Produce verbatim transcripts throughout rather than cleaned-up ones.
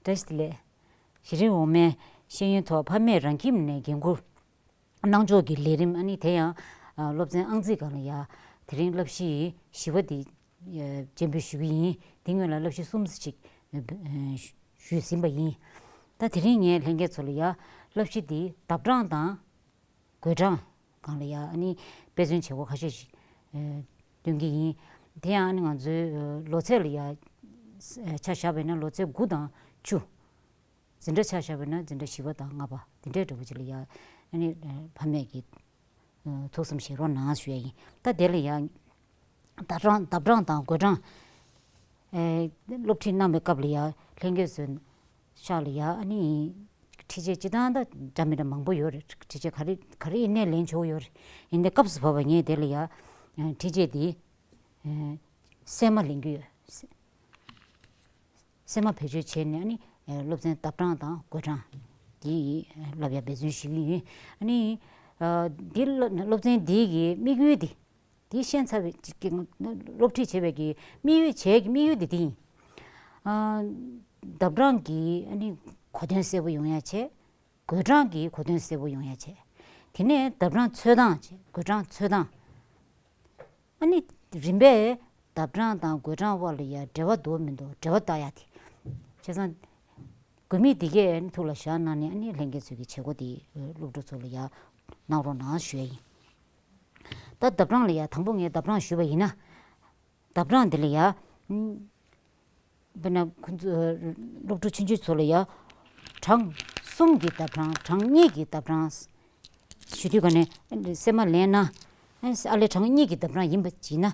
བཀྲ་ཤིས་བདེ་ལེགས། གཞི་རིམ་འོག་མའི་ཤེས་ཡོན་ཐོག་ཕ་མས་རང་ཁྱིམ་ནས་འགན་འཁུར་གནང་ཕྱོགས་ཀྱི་ལས་རིམ། ཨ་ནི་དེ་ཡང་སློབ་ཚན་ཨང་རྩིས་སྒང་ལ་ཡ་དེ་རིང་བསླབ་གཞི་བཞི་པ་འདི་སྤྱན་འབུལ་ཞུ་གི་ཡིན། འདི་སྔོན་ལ་བསླབ་གཞི་གསུམ་ཅིག་ཞུས་ཟིན་པ་ཡིན། ད་དེ་རིང་ངས་ལྷན་རྒྱས་ཚོ་ལ་ཡ་བསླབ་གཞི་འདི་ལྡབ་གྲངས་དང་བགོད་གྲངས་སྒང་ལ་ཡ་ཨ་ནི་དཔེ་མཚོན་བྱེད་སྒོ་ཁ་ཤས་ཤིག་ཨ་སྟོན་གྱི་ཡིན། དེ་ཡང་ཨ་ནི་ང་ཚོའི་ཨ་ལོ་ཚད་ལ་ཡ་ཆ་བཞག་པ་ཡིན་ན་ལོ་ཚད་དགུ་དང་བཅུ། འཛིན་གྲྭ་ཆ་བཞག་པ་ཡིན་ན་འཛིན་གྲྭ་བཞི་པ་དང་ལྔ་པ་དེ་འདྲའི་འདྲ་པོ་ཅིག་ལ་ཡ་ཨ་ནི་ཨ་ཕ་མས་ཀྱི་ཨ་ཐུགས་བསམ་བཞེས་རོགས་གནང་ཞུ་ཡ་ཡིན། ད་དེ་ལ་ཡ་ལྡབ་གྲངས་ལྡབ་གྲངས་དང་བགོད་གྲངས་ཨེ་སློབ་ཁྲིད་གནང་བའི་སྐབས་ལ་ཡ་ལྷན་རྒྱས་ཚོའི་ཤག་ལ་ཡ་ཨ་ནི་ཁྲིད་ཆས་སྤྱི་བཏང་ད་འདྲ་མི་འདྲ་མང་པོ་ཡོད་རེད། ཁྲིད་ཆས་ག་རེ་ག་རེ་ཡིན་ནའི་ལེན་ཆོག་ཡོད་རེད། ཡིན་ནའི་སྐབས་སུ་བབས་པ་ངས་དེ་ལ་ཡ་ཨེ་ཁྲིད་ཆས་དེ་ཨེ་སྲན་མ་ལེན་རྒྱུ་ཡོད། སྲན་མ་བེད་སྤྱོད་བྱས་ནས་ཨ་ནི་ཨེ་སློབ་ཚན་ལྡབ་གྲངས་དང་བགོད་གྲངས་དེ་བསླབ་ཡ་འབད་བརྩོན་ཞུ་གི་ཡིན། ཨ་ནི་ཨ་འདི་སློབ་ཚན་འདི་གི་དམིགས་ཡུལ་དེ། དེ་ཤེས་ཚར་བའི་ཅིག་གི་སློབ་ཁྲིད་བྱེད་པའི་གི་དམིགས་ཡུལ་བྱས་ཀྱི་དམིགས་ཡུལ་དེ་དེ་ཡིན། ཨ་ལྡབ་གྲངས་ཀྱི་ཨ་ནི་གོ་དོན་གསལ་པོ་ཡོང་ཡ་བྱས། བགོད་གྲངས་ཀྱི་གོ་དོན་གསལ་པོ་ཡོང་ཡ་བྱས། དེ་ནས་ལྡབ་གྲངས་འཚོལ་སྟངས་བྱས། བགོད་གྲངས་འཚོལ་སྟངས། ཨ་ནི་རིམ་པས་ལྡབ་གྲངས་དང་བགོད་གྲངས་དབར་ལ་ཡ་འབྲེལ་བ་འདུག་མི་འདུག་འབྲེལ་བ་བལྟ་ཡ་དེ། བྱས་ཙང་། དགོས་དམིགས་འདི་གས་ཨ་ནི་ཐུགས་ལ་བཞག་གནང་ནས་ཨ་ནི་ལྷན་རྒྱས་ཚོས་ཀྱི་བྱེད་སྒོ་དེ་སློབ་ཕྲུག་ཚོ་ལ་ཡ་གནང་རོགས་གནང་ཞུ་ཡ་ཡིན། ད་ལྡབ་གྲངས་ལ་ཡ་དང་པོ་ངས་ལྡབ་གྲངས་ཞུས་པ་ཡིན་ན། ལྡབ་གྲངས་འདི་ལ་ཡ། ཨ་དཔེར་ན་ཁོ་ཚོ་སློབ་ཕྲུག་ཆུང་ཆུང་ཚོ་ལ་ཡ། གྲངས་གསུམ་གྱི་ལྡབ་གྲངས། གྲངས་གཉིས་ཀྱི་ལྡབ་གྲངས་ཞུ་དུས་ག་ནས་སྲན་མ་ལེན་ན། ཨ་ལས་གྲངས་གཉིས་ཀྱི་ལྡབ་གྲངས་ཡིན་པ་བྱས་ན།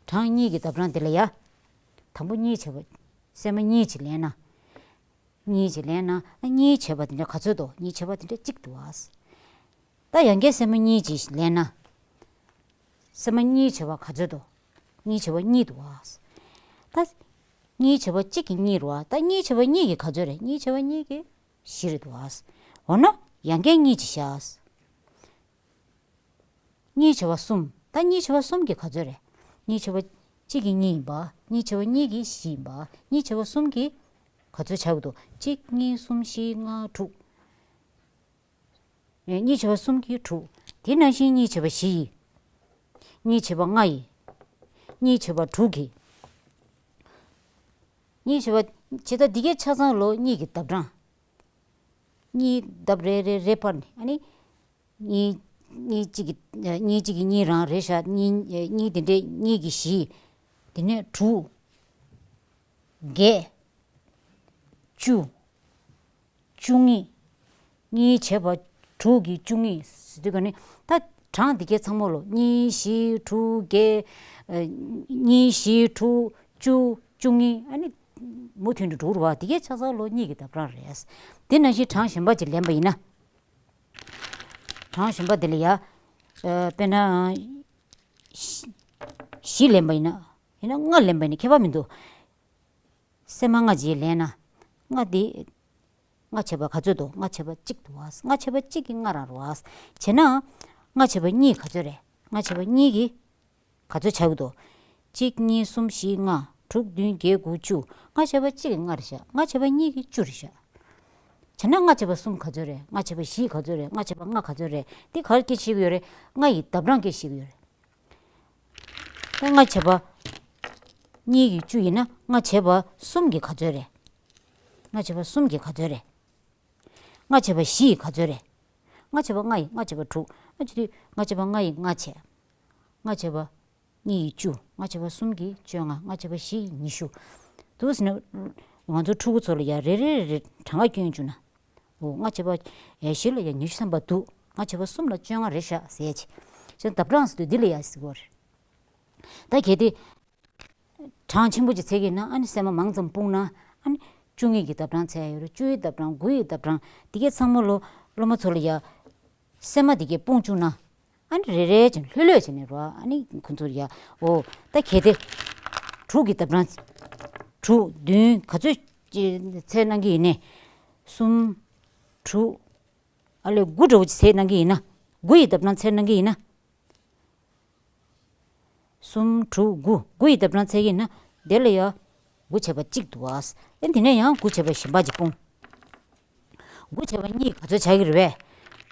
གྲངས་གཉིས་ཀྱི་ལྡབ་གྲངས་འདི་ལ་ཡ། དང་པོ་གཉིས་བྱས་པ། སྲན་མ་གཉིས་ཅིག་ལེན་ན། གཉིས་ཅིག་ལེན་ན། ཨ་གཉིས་བྱས་པ་དེ་འདྲ་ག་ཚོད་འདུག་གཉིས་བྱས་པ་དེ་འདྲ་གཅིག་འདུག་ཨ། ད་ཡང་བསྐྱར་སྲན་མ་གཉིས་ཅིག་ལེན་ན། སྲན་མ་གཉིས་བྱས་པ་ག་ཚོད་འདུག་གཉིས་བྱས་པ་གཉིས་འདུག་ཨ། ད་གཉིས་བྱས་པ་གཅིག་གིས་གཉིས་རེད་པ། ད་གཉིས་བྱས་པ་གཉིས་ཀྱིས་ག་ཚོད་རེད། གཉིས་བྱས་པ་གཉིས་ཀྱིས་བཞི་རེད་འདུག་ཨ། འོ་ན་ཡང་བསྐྱར་གཉིས་ཅིག་བཞག་གཉིས་བྱས་པ་གསུམ། ད་གཉིས་བྱས་པ་གསུམ་གྱིས་ག་ཚོད་རེད། གཉིས་བྱས་པ་གཅིག་གིས་གཉིས་ཡིན་པ། གཉིས་བྱས་པ་གཉིས་ཀྱིས་བཞི་ཡིན་པ། གཉིས་བྱས་པ་གསུམ་གྱིས་ག་ཚོད་ཆགས་ཀྱི་འདུག་གཅིག་གཉིས་གསུམ་བཞི་ལྔ་དྲུག་ཨེ་གཉིས་བྱས་པ་གསུམ་གྱིས་དྲུག་དེ་ནང་བཞིན་གཉིས་བྱས་པ་བཞི་ཡིས། གཉིས་བྱས་པ་ལྔ་ཡིས། གཉིས་བྱས་པ་དྲུག་གིས། གཉིས་བྱས་པ། ཇི་ལྟར་འདི་གའི་ཆ་ཚང་ལོ་གཉིས་ཀྱི་ལྡབ་གྲངས། གཉིས་ལྡབ་རེ་རེ་རེ་སྤར་ནས་ཨ་ནི། གཉིས། གཉིས་གཅིག་གི་ཨ་གཉིས་གཅིག་གི་གཉིས་རང་རེད་བཞག་གཉིས་ཨ་གཉིས་དེ་འདྲས་གཉིས་ཀྱི་བཞི། དེ་ནས་དྲུག་བརྒྱད། བཅུ། བཅུ་གཉིས། གཉིས་བྱས་པ་དྲུག་གིས་བཅུ་གཉིས་ཟེར་དུས་ག་ནི་ད་གྲངས་འདི་གའི་ཚང་མ་ལོ་གཉིས་བཞི་དྲུག་བརྒྱད། ཨ་གཉིས་བཞི་དྲུག་བཅུ་བཅུ་གཉིས་ཨ་ནི་མུ་མཐུད་དུ་འགྲོ་རུ་བ་འདི་གའི་ཆ་ཚང་ལོ་གཉིས་ཀྱི་ལྡབ་གྲངས་རེད། དེ་ནང་བཞིན་གྲངས་གཞན་པ་ཅིག་ལེན་པ་ཡིན་ན། གྲངས་གཞན་པ་འདི་ལ་ཡ། ཨ་དཔེར་ན། བཞི་བཞི་ལེན་པ་ཡིན་ན། ཡིན་ན་ལྔ་ལེན་པ་ཡིན་ན་ཁྱད་པར་མི་འདུག་སྲན་མ་ལྔ་བྱས་ལེན་ན། ལྔ་དེ། ལྔ་བྱས་པ་ག་ཚོད་འདུག་ལྔ་བྱས་པ་གཅིག་འདུག་བ། ལྔ་བྱས་པ་གཅིག་གིས་ལྔ་རང་རེད་བ། བྱས་ན། ལྔ་བྱས་པ་གཉིས་ག་ཚོད་རེད། ལྔ་བྱས་པ་གཉིས་ཀྱིས་ག་ཚོད་ཆགས་ཀྱི་འདུག་གཅིག་གཉིས་གསུམ་བཞི་ལྔ་དྲུག་བདུན་བརྒྱད་དགུ་བཅུ། ལྔ་བྱས་པ་གཅིག་གིས་ལྔ་རེད་བཞག་ལྔ་བྱས་པ་གཉིས་ཀྱིས་བཅུ་རེད་བཞག་བྱས་ན་ལྔ་བྱས་པ་གསུམ་ག་ཚོད་རེད། ལྔ་བྱས་པ་བཞི་ག་ཚོད་རེད། ལྔ་བྱས་པ་ལྔ་ག་ཚོད་རེད། འདི་ག་རེ་སྐད་ཆ་བཤད་ཀྱི་ཡོད་རེད། ལྔ་ཡི་ལྡབ་གྲངས་སྐད་ཆ་བཤད་ཀྱི་ཡོད་རེད། ད་ལྔ་བྱས་པ་གཉིས་ཀྱིས་བཅུ་ཡིན་ན་ལྔ་བྱས་པ་གསུམ་གྱིས་ག་ཚོད་རེད། ལྔ་བྱས་པ་གསུམ་གྱིས་ག་ཚོད་རེད། ལྔ་བྱས་པ་བཞི་ཡིས་ག་ཚོད་རེད། ལྔ་བྱས་པ་ལྔ་ཡིས་ལྔ་བྱས་པ་དྲུག་ཨ་བྱེད་དུས་ལྔ་བྱས་པ་ལྔ་ཡིས་ལྔ་བྱས། ལྔ་བྱས་པ་གཉིས་ཡིས་བཅུ། ལྔ་བྱས་པ་གསུམ་གྱིས་བཅོ་ལྔ། ལྔ་བྱས་པ་བཞི་ཡིས་ཉི་ཤུ། འདུག་ཟེར་ན། ང་ཚོ་ཕྲུ་གུ་ཚོ་ལ་ཡ་རེ་རེ་རེ་རེ་གྲངས་ཀ་སྐྱོན་བཅུག་ན། འོ་ལྔ་བྱས་པ་ཨེ་བཞི་ལ་ཡ་ཉི་ཤུ་ཐམ་པ་འདུག་ལྔ་བྱས་པ་གསུམ་ལ་བཅོ་ལྔ་རེད་ཤག་ཟེར་ཡ་ཅིག་བྱས་ལྡབ་གྲངས་ཟེར་དུས་འདི་ལ་ཡ་ཟེར་གྱི་ཡོད་རེད། ད་གལ་ཏེ། གྲངས་ཆེན་པོ་ཅིག་འཚོལ་གྱི་ཡིན་ན་ཨ་ནི་སྲན་མ་མང་ཙམ་སྤུངས་ན་ཨ་ནི་བཅུ་གཉིས་ཀྱི་ལྡབ་གྲངས་འཚོལ་ཡ་ཡོད་རེད། བཅུའི་ལྡབ་གྲངས། དགུ་ཡི་ལྡབ་གྲངས། འདི་གའི་ཚང་མ་ལོ་སློབ་མ་ཚོ་ལ་ཡ། སྲན་མ་འདི་གའི་སྤུངས་བཅུག་ན། ཨ་ནི་རེ་རེ་བྱས་ནས་ལྷོད་ལྷོད་བྱས་ནས་རོ། ཨ་ནི་ཁོ་ཚོར་ཡ། འོ། ད་གལ་ཏེ། དྲུག་གི་ལྡབ་གྲངས། དྲུག་བདུན་ག་ཚོད་ཅིག་འཚོལ་གནང་གི་ཡིན་ནའི། གསུམ། དྲུག་ཨ་ལས་དགུ་འདྲ་བོ་ཅིག་འཚོལ་གནང་གི་ཡིན་ན། དགུ་ཡི་ལྡབ་གྲངས་འཚོལ་གནང་གི་ཡིན་ན། གསུམ་དྲུག་དགུ། དགུ་ཡི་ལྡབ་གྲངས་འཚོལ་གྱི་ཡིན་ན། དེ་ལ་ཡ། དགུ་བྱས་པ་གཅིག་འདུག་བ། ཨེ་དེ་ནས་ཡང་དགུ་བྱས་པ་གཞན་པ་གཅིག་སྤུངས། དགུ་བྱས་པ་གཉིས་ག་ཚོད་ཆགས་ཀྱི་རེད་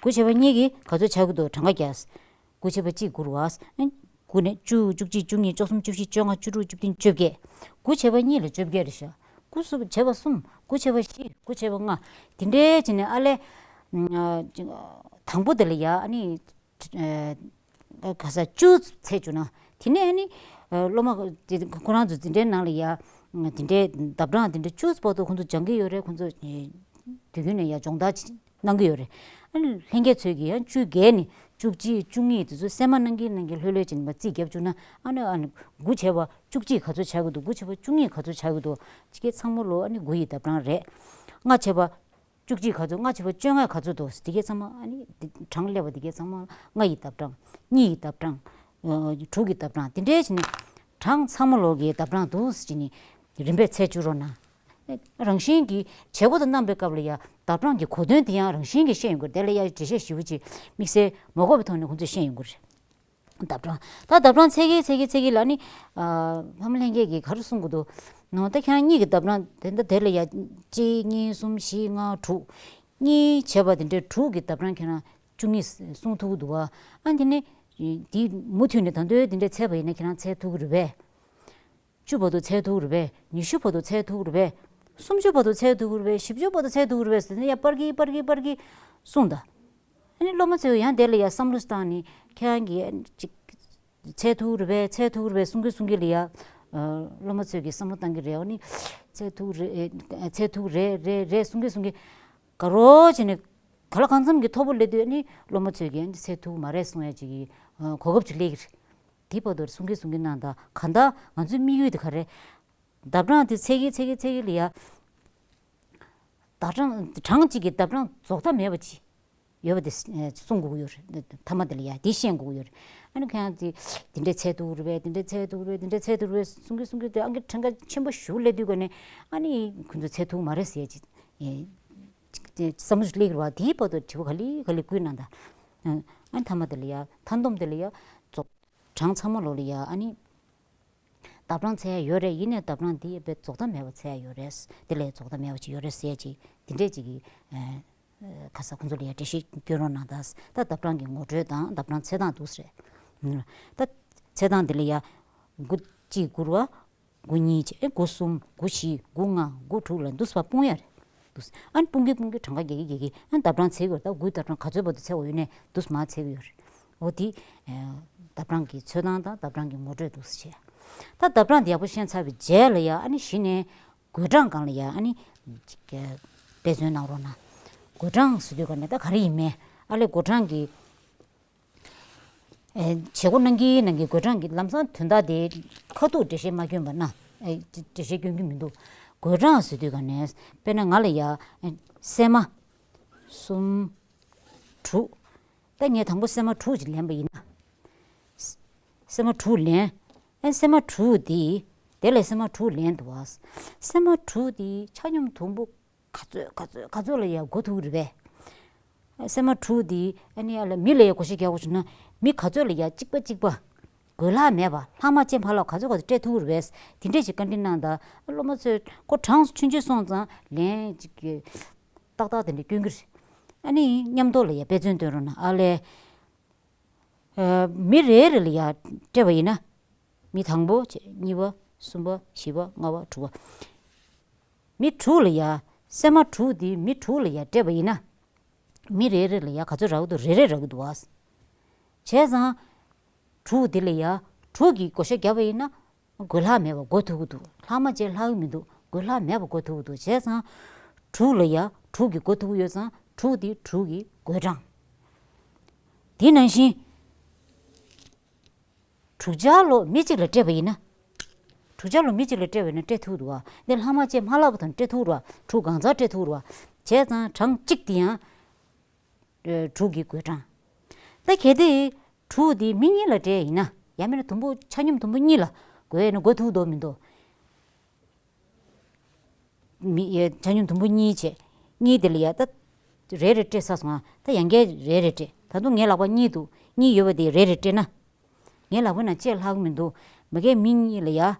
པས། དགུ་བྱས་པ་གཉིས་ཀྱིས་ག་ཚོད་ཆགས་ཀྱི་འདུག་གྲངས་ཀ་རྒྱག་དགུ་བྱས་པ་གཅིག་དགུ་རེད་བ། ཨེ་དགུ་ནས་བཅུ། བཅུ་གཅིག། བཅུ་གཉིས། བཅུ་གསུམ། བཅུ་བཞི། བཅོ་ལྔ། བཅུ་དྲུག། བཅུ་བདུན། བཅོ་བརྒྱད། དགུ་བྱས་པ་གཉིས་ལ་བཅོ་བརྒྱད་རེད་ཤག་དགུ་བྱས་པ་གསུམ། དགུ་བྱས་པ་བཞི། དགུ་བྱས་པ་ལྔ། དེ་འདྲའི་བྱས་ནས་ཨ་ལས། ཨ་དང་པོ་དེ་ལ་ཡ་ཨ་ནི། ཨ་ག་ས་བཅུ་ཚད་བཅུ་ན། དེ་ནས་ཨ་ནི། ཨ་སློབ་མ་དེ་ཁོ་རང་ཚོ་འཛིན་གྲྭའི་ནང་ལ་ཡ། དེ་འདྲའི་ལྡབ་གྲངས་དེ་འདྲ་བཅུ་བར་དུ་ཁོང་ཚོ་སྦྱང་གི་ཡོད་རེད། ཁོང་ཚོ་དུས་རྒྱུན་ནས་ཡ་སྦྱོང་བརྡར་གནང་གི་ཡོད་རེད། ཨ་ནི་ལྷན་རྒྱས་ཚོས་ཀྱིས་ཡང་བཅུ་བརྒལ་ནས་བཅུ་གཅིག་བཅུ་གཉིས་དེ་ཚོ་གསན་མ་གནང་གིན་གནང་གིན་ལྷོད་ལྷོད་བྱས་ནས་མར་རྩིས་བརྒྱབ་བཅུག་ན། ཨ་ནི་ཨ་ནི་དགུ་བྱས་པ་བཅུ་གཅིག་ག་ཚོད་ཆགས་ཀྱི་འདུག་དགུ་བྱས་པ་བཅུ་གཉིས་ག་ཚོད་ཆགས་ཀྱི་འདུག་དེ་གའི་ཚང་མ་ལོ་ཨ་ནི་དགུ་ཡི་ལྡབ་གྲངས་རེད། ལྔ་བྱས་པ་བཅུ་གཅིག་ག་ཚོད། ལྔ་བྱས་པ་བཅོ་ལྔ་ག་ཚོད་འདུག་དེ་གའི་ཚང་མ་ཨ་ནི་དེ་གྲངས་སླེབས་པ་དེ་གའི་ཚང་མ་ལྔ་ཡི་ལྡབ་གྲངས། གཉིས་ཡི་ལྡབ་གྲངས། ཨ་དྲུག་གི་ལྡབ་གྲངས། དེ་འདྲའི་བྱས་ནས་གྲངས་ཚང་མ་ལོ་གི་ལྡབ་གྲངས་འདུག་ཟེར་བྱས་ནས་རིམ་པས་ཚད་བཅུ་རོགས་གནང་། རང་བཞིན་གྱིས་བྱེད་སྒོ་དང་གནང་པའི་སྐབས་ལ་ཡ་ལྡབ་གྲངས་ཀྱི་གོ་དོན་དེ་ཡང་རང་བཞིན་གྱིས་ཤེས་ཡོང་གི་རེད། དེ་ལ་ཡ་འགྲེལ་བཤད་ཞིབ་པོ་ཅིག་དམིགས་བསལ་མ་དགོས་པའི་ཐོག་ནས་ཁོང་ཚོས་ཤེས་ཡོང་གི་རེད། ལྡབ་གྲངས། ད་ལྡབ་གྲངས་ཚད་ཀྱིན་ཚད་ཀྱིན་ཚད་ཀྱིན་ལ་ནི། ཨ་ཕ་མ་ལྷན་རྒྱས་ཀྱིས་ག་རེ་གསུང་གི་འདུག་ནོ། ད་ཁྱེད་རང་གཉིས་ཀྱི་ལྡབ་གྲངས་དེ་འདྲ་དེ་ལ་ཡ་གཅིག་གཉིས་གསུམ་བཞི་ལྔ་དྲུག་གཉིས་བྱས་པ་དེ་འདྲའི་དྲུག་གི་ལྡབ་གྲངས་ཁྱེད་རང་བཅུ་གཉིས་གསུང་ཐུབ་ཀྱི་འདུག་བ། ཨ་དེ་ནི་དེ་མུ་མཐུད་ནས་ད་དུང་དེ་འདྲའི་ཚད་པ་ཡིན་ན་ཁྱེད་རང་ཚད་ཐུབ་ཀྱི་རེད་པས། བཅུ་བར་དུ་ཚད་ཐུབ་ཀྱི་རེད་པས། ཉི་ཤུ་བར་དུ་ཚད་ཐུབ་ཀྱི་རེད་པས། སུམ་ཅུ་བར་དུ་ཚད་ཐུབ་ཀྱི་རེད་པས། བཞི་བཅུ་བར་དུ་ཚད་ཐུབ་ཀྱི་རེད་པས་ཟེར་ནས་ཡ་སྤར་གྱིན་སྤར་གྱིན་སྤར་གྱིན་གསུངས་ད། ཨ་ནི་སློབ་མ་ཚོས་ཡང་དེ་ལ་ཡ་བསམ་བློ་བཏང་ནས་ཁྱེད་རང་གིས་ཅིག་ཚད་ཐུབ་རེད་པས། ཚད་ཐུབ་རེད་པས་གསུང་གིན་གསུང་གིན་ལ་ཡ། ཨ་སློབ་མ་ཚོས་ཀྱིས་བསམ་བློ་བཏང་གི་རེད། ཨ་ནི་ཚད་ཐུབ་རེད། ཚད་ཐུབ་རེད་རེད་རེད་གསུང་གིན་གསུང་གིན་དགའ་རོགས་བྱས་ནས་ག་ལ་གང་འཚམ་གྱི་མཐོ་པོ་སླེབས་དུས། ཨ་ནི་སློབ་མ་ཚོས་ཀྱིས་ཨ་ནི་ཚད་ཐུབ་མ་རེད་གསུང་ཡ་ཅིག་གི་ཨ་གོ་སྐབས་ཅིག་སླེབས་ཀྱི་རེད། དེ་བར་དུ་གསུང་གིན་གསུང་གིན་གནང་དང་། གང་ལྟར་ང་ཚོའི་དམིགས་ཡུལ་དེ་ག་རེད། ལྡབ་གྲངས་དེ་ཚད་ཀྱིན་ཚད་ཀྱིན་ཚད་ཀྱིན་ལ་ཡ། ལྡབ་གྲངས་གྲངས་གཅིག་གི་ལྡབ་གྲངས་རྫོགས་མཐའ་མེད་པ་ཅིག་ཡོད་པ་དེ་གསུང་དགོས་ཀྱི་ཡོད་རེད། མཐའ་མ་དེ་ལ་ཡ་དེ་ཤེས་དགོས་ཀྱི་ཡོད་རེད། ཨ་ནི་ཁྱེད་རང་དེ་དེ་འདྲའི་ཚད་ཐུབ་རེད་པས། དེ་འདྲའི་ཚད་ཐུབ་རེད། དེ་འདྲའི་ཚད་ཐུབ་རེད་གསུང་གིན་གསུང་གིན་དེ་ཨང་ཀི་གྲངས་ཀ་ཆེན་པོ་ཞིག་སླེབས་དུས་ག་ནས་ཨ་ནི་ཁོང་ཚོ་ཚད་ཐུབ་མ་རེད་ཟེར་ཡ་ཅིག་ཨེ་ཅིག་དེ་བསམ་བློ་ཞིག་སླེབས་ཀྱི་རེད་བ། དེའི་བར་དུ་དྲི་བ་ག་ལེ་ག་ལེ་བསྐུལ་གནང་དང་། ཨ་ནི་མཐའ་མ་དེ་ལ་ཡ་མཐའ་སྡོམ་དེ་ལ་ཡ་རྫོགས། གྲངས་ཚང་མ་ལོ་ལ་ཡ་ཨ་ནི། ལྡབ་གྲངས་ཚད་ཡ་ཡོད་རེད། ཡིན་ནའི་ལྡབ་གྲངས་འདི་དཔེ་རྫོགས་མཐའ་མེད་པ་ཚད་ཡ་ཡོད་རེད། དེ་ལས་རྫོགས་མཐའ་མེད་པ་ཅིག་ཡོད་རེད་ཟེར་ཅིག་འདི་འདྲས་ཅིག་གི་ཨ་ཁ་ས་ཁོང་ཚོ་ལ་ཡ་འགྲེལ་བཤད་སྐྱོན་རོགས་གནང་དང་། ད་ལྡབ་གྲངས་ཀྱི་ངོ་སྤྲོད་དང་ལྡབ་གྲངས་ཚད་སྟངས་འདུག་ཟེར། ད་ཚད་སྟངས་འདི་ལ་ཡ་དགུ་གཅིག་དགུ་རུ་བ། དགུ་གཉིས་བྱས། ཨེ་དགུ་གསུམ། དགུ་བཞི། དགུ་ལྔ། དགུ་དྲུག་ལ་འདུག་སེ་ཕར་སྤུངས་ཡ་རེད། འདུག་སེ་ཨ་ནི་སྤུངས་གིན་སྤུངས་གིན་གྲངས་ཀ་རྒྱག་གིན་རྒྱག་གིན་ཨ་ནི་ལྡབ་གྲངས་ཚད་ཀྱི་ཡོད་རེད། ད་དགུའི་ལྡབ་གྲངས་ག་ཚོད་བར་དུ་ཚད་དགོས་ཡོད་ནའི་འདུག་སེ་མར་ཚད་ཀྱི་ཡོད་རེད། འོ་དེ་ཨ་ལྡབ་གྲངས་ཀྱི་ཚོད་སྟངས་དང་ལྡབ་གྲངས་ཀྱི་ངོ་སྤྲོད་འདུག་སེ་བྱས། ད་ལྡབ་གྲངས་དེ་ཡག་པོ་ཤེས་ཚར་བའི་རྗེས་ལ་ཡ་ཨ་ནི་གཞི་ནས་བགོད་གྲངས་སྒང་ལ་ཡ་ཨ་ནི་ཅིག་དཔེ་མཚོན་གནང་རོགས་གནང་། བགོད་གྲངས་ཟེར་དུས་ག་ནས་ད་ག་རེ་ཡིན་མིན་ཨ་ལས་བགོད་གྲངས་ཀྱི་ཨེ་བྱེད་སྒོ་གནང་གིན་གནང་གིན་བགོད་གྲངས་ཀྱི་ལམ་སང་དོན་དག་དེ་ཁ་ཐུག་འགྲེལ་བཤད་མ་སྐྱོན་པ་ན་ཨེ་འགྲེལ་བཤད་སྐྱོན་གྱི་མི་འདུག་བགོད་གྲངས་ཟེར་དུས་ག་ནས་དཔེར་ན་ང་ལ་ཡ་ཨེ་སྲན་མ་གསུམ་དྲུག་ད་ངས་དང་པོ་སྲན་མ་དྲུག་ཅིག་ལེན་པ་ཡིན་ན། སྲན་མ་དྲུག་ལེན། ཨེ་སྲན་མ་དྲུག་དེ། དེ་ལས་སྲན་མ་དྲུག་ལེན་འདུག་བ། སྲན་མ་དྲུག་དེ་ཆ་སྙོམས་དུམ་བུ་ག་ཚོད་ག་ཚོད་ག་ཚོད་ལ་ཡ་བགོ་ཐུབ་རེད་པས། སྲན་མ་དྲུག་དེ་ཨ་ནི་ཨ་ལ་མི་ལ་ཡ་བགོ་བཤའ་རྒྱག་དགོས་བྱུང་ན་མི་ག་ཚོད་ལ་ཡ་གཅིག་པ་གཅིག་པ་བགོས་ལྷག་མེད་པ་ལྷག་མ་བཅས་མ་ལྷག་ག་ཚོད་ག་ཚོད་སྤྲད་ཐུབ་རེད་པས། དེ་འདྲས་ཞིག་བཀའ་འདྲི་གནང་དང་། སློབ་མ་ཚོས་ཁོ་གྲངས་ཆུང་ཆུང་སོང་ཙང་ལན་ཅིག་ཏག་ཏག་དེ་འདྲས་སྐྱོན་གྱི་རེད། ཨ་ནི་མཉམ་དུ་ལ་ཡ་དཔེ་མཚོན་སྟོན་རོགས་གནང་ཨ་ལས། ཨ་མི་རེ་རེ་ལ་ཡ་སྤྲད་པ་ཡིན་ན། མི་དང་པོ་བྱས། གཉིས་པ། གསུམ་པ། བཞི་པ། ལྔ་པ། དྲུག་པ། མི་དྲུག་ལ་ཡ། སྲན་མ་དྲུག་དེ་མི་དྲུག་ལ་ཡ་སྤྲད་པ་ཡིན་ན། མི་རེ་རེ་ལ་ཡ་ག་ཚོད་རག་གི་འདུག་རེ་རེ་རག་གི་འདུག་བ། བྱས་ཙང་། དྲུག་དེ་ལ་ཡ་དྲུག་གིས་བགོ་བཤའ་བརྒྱབ་པ་ཡིན་ན། བགོས་ལྷག་མེད་པ་བགོ་ཐུབ་ཀྱི་འདུག་ལྷག་མ་བཅས་ལྷག་གི་མི་འདུག་བགོས་ལྷག་མེད་པ་བགོ་ཐུབ་ཀྱི་འདུག་བྱས་ཙང་། དྲུག་ལ་ཡ་དྲུག་གིས་བགོ་ཐུབ་ཀྱི་ཡོད་ཙང་དྲུག་དེ་དྲུག་གི་བགོད་གྲངས། དེ་ནང་བཞིན། དྲུག་ཆ་ལོ་མི་གཅིག་ལ་སྤྲད་པ་ཡིན་ན། དྲུག་ཆ་ལོ་མི་གཅིག་ལ་སྤྲད་པ་ཡིན་ན་སྤྲད་ཐུབ་འདུག་བ། འདི་ལྷག་མ་བཅས་མ་ལྷག་པ་དང་སྤྲད་ཐུབ་རེད་བ། དྲུག་གང་ཚར་སྤྲད་ཐུབ་རེད་བ། བྱས་ཙང་གྲངས་གཅིག་དེ་ཡང་། ཨ་དྲུག་གི་བགོད་གྲངས། ད་གལ་ཏེ་དྲུག་དེ་མི་གཉིས་ལ་སྤྲད་ཡིན་ན། ཡང་མིན་ན་དུམ་བུ་ཆ་སྙོམས་དུམ་བུ་གཉིས་ལ་བགོས་ཡིན་ན་བགོ་ཐུབ་འདུག་མི་འདུག་མི་ཡ་ཆ་སྙོམས་དུམ་བུ་གཉིས་བྱས། གཉིས་དེ་ལ་ཡ་ད་རེ་རེ་སྤྲད་ཚར་སོང་ང་། ད་ཡང་བསྐྱར་རེ་རེ་སྤྲད། ད་དུང་ངའི་ལག་པ་གཉིས་འདུག་གཉིས་ཡོད་པ་དེ་རེ་རེ་སྤྲད་ན། ངའི་ལག་པ་ན་གཅིག་ལྷག་མི་འདུག་མ་གིའི་མི་གཉིས་ལ་ཡ།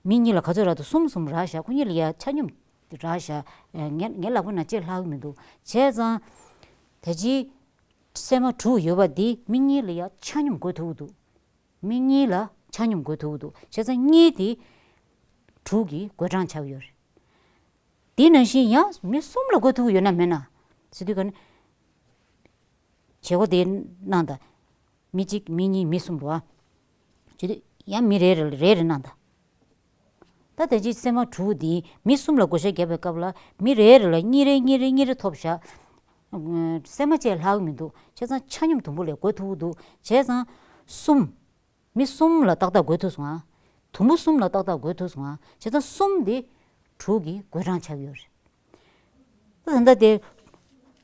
མི་གཉིས་ལ་ག་ཚོད་རག་འདུག་གསུམ་གསུམ་རག་ཤག་ཁོ་གཉིས་ལ་ཡ་ཆ་སྙོམས་རག་ཤག་ངས་ངས་ལག་པའི་ནང་ལྕེ་ལྷག་གི་མི་འདུག་བྱས་ཙང་། ད་ཅི། སྲན་མ་དྲུག་ཡོད་པ་འདི་མི་གཉིས་ལ་ཡ་ཆ་སྙོམས་བགོ་ཐུབ་ཀྱི་འདུག་མི་གཉིས་ལ་ཆ་སྙོམས་བགོ་ཐུབ་ཀྱི་འདུག་བྱས་ཙང་གཉིས་དེ་དྲུག་གི་བགོད་གྲངས་ཆགས་ཀྱི་ཡོད་རེད། དེ་ནང་བཞིན་ཡང་མི་གསུམ་ལ་བགོ་ཐུབ་ཀྱི་ཡོད་ན་མེད་ན། ཟེར་དུས་ག་ནི། བྱེད་སྒོ་དེ་གནང་དང་། མི་གཅིག་མི་གཉིས་མི་གསུམ་རེད་བ། བྱེད་དུས་ཡང་མི་རེ་རེ་ལ་རེ་རེ་གནང་དང་། ད་ལྟ་ཅི་སྲན་མ་དྲུག་འདི་མི་གསུམ་ལ་བགོ་བཤའ་བརྒྱབ་པའི་སྐབས་ལ་མི་རེ་རེ་ལ་གཉིས་རེ་གཉིས་རེ་གཉིས་རེ་ཐོབ་བཞག་སྲན་མ་བཅས་ལྷག་མི་འདུག་བྱས་ཙང་ཆ་སྙོམས་དུམ་བུ་ལས་བགོ་ཐུབ་ཀྱི་འདུག་བྱས་ཙང་གསུམ། མི་གསུམ་ལ་ཏག་ཏག་བགོ་ཐུབ་སོང་ཨ། དུམ་བུ་གསུམ་ལ་ཏག་ཏག་བགོ་ཐུབ་སོང་ཨ། བྱས་ཙང་གསུམ་འདི་དྲུག་གི་བགོད་གྲངས་ཆགས་ཀྱི་ཡོད་རེད། ད་ད་ལྟ་དེ།